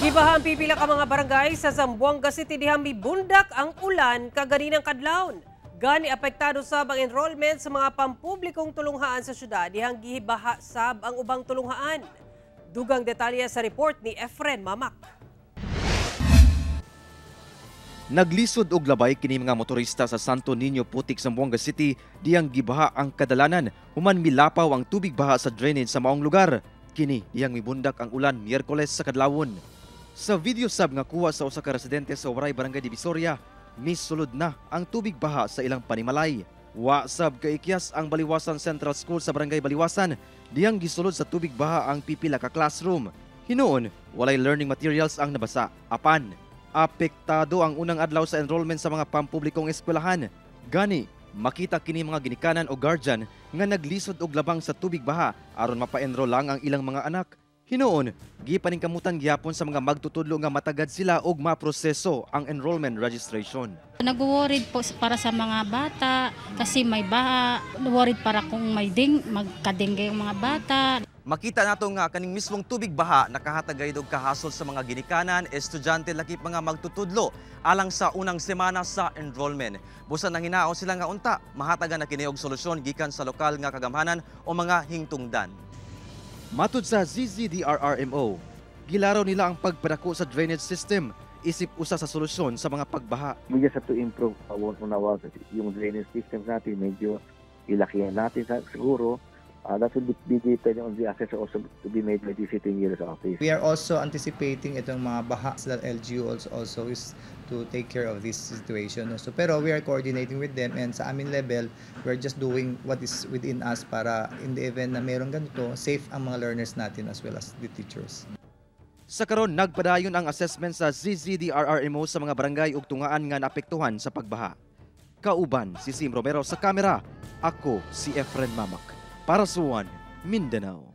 Gibaha ang pipila ka mga barangay sa Zamboanga City dihang mibundak ang ulan kaganinang kadlawon. Gani apektado sab ang enrollment sa mga pampublikong tulunghaan sa syudad dihang gibaha sab ang ubang tulunghaan. Dugang detalye sa report ni Efren Mamak. Naglisod og labay kini mga motorista sa Santo Niño, Putik, Zamboanga City diyang gibaha ang kadalanan human milapaw ang tubig baha sa drainage sa maong lugar. Kini diyang mibundak ang ulan Miyerkules sa kadlawon. Sa video sab nga kuha sa usa ka residente sa Waray, Barangay Divisoria, misulod na ang tubig baha sa ilang panimalay. Wa sab kaikyas ang Baliwasan Central School sa Barangay Baliwasan diyang gisulod sa tubig baha ang pipila ka classroom. Hinuon, walay learning materials ang nabasa. Apan, apektado ang unang adlaw sa enrollment sa mga pampublikong eskwelahan. Gani, makita kini mga ginikanan o guardian nga naglisod og labang sa tubig baha aron mapa-enroll lang ang ilang mga anak. Hinuon, gipaningkamutan gihapon sa mga magtutudlo nga matagad sila og maproseso ang enrollment registration. Nag-worried po para sa mga bata kasi may baha. Worried para kung may magkadengge yung mga bata. Makita nato nga kaning mismong tubig baha nakahatag og kahasol sa mga ginikanan, estudyante lakip mga magtutudlo alang sa unang semana sa enrollment. Busa nang hinaon sila nga unta mahatagan na kini og solusyon gikan sa lokal nga kagamhanan o mga hingtungdan. Matud sa ZZDRRMO, gilaraw nila ang pagpadako sa drainage system isip usa sa solusyon sa mga pagbaha. We just have to improve our yung drainage system natin, medyo ilakihan natin siguro. That will be depending on the assessment also to be made by the City Engineer's Office. We are also anticipating itong mga baha sa LGU also is to take care of this situation. No? So, pero we are coordinating with them and sa amin level, we're just doing what is within us para in the event na merong ganito, safe ang mga learners natin as well as the teachers. Sa karon, nagpadayon ang assessment sa ZZDRRMO sa mga barangay ug tungaan nga naapektuhan sa pagbaha. Kauban si Sim Romero sa kamera, ako si Efren Mamak. Para sa One Mindanao.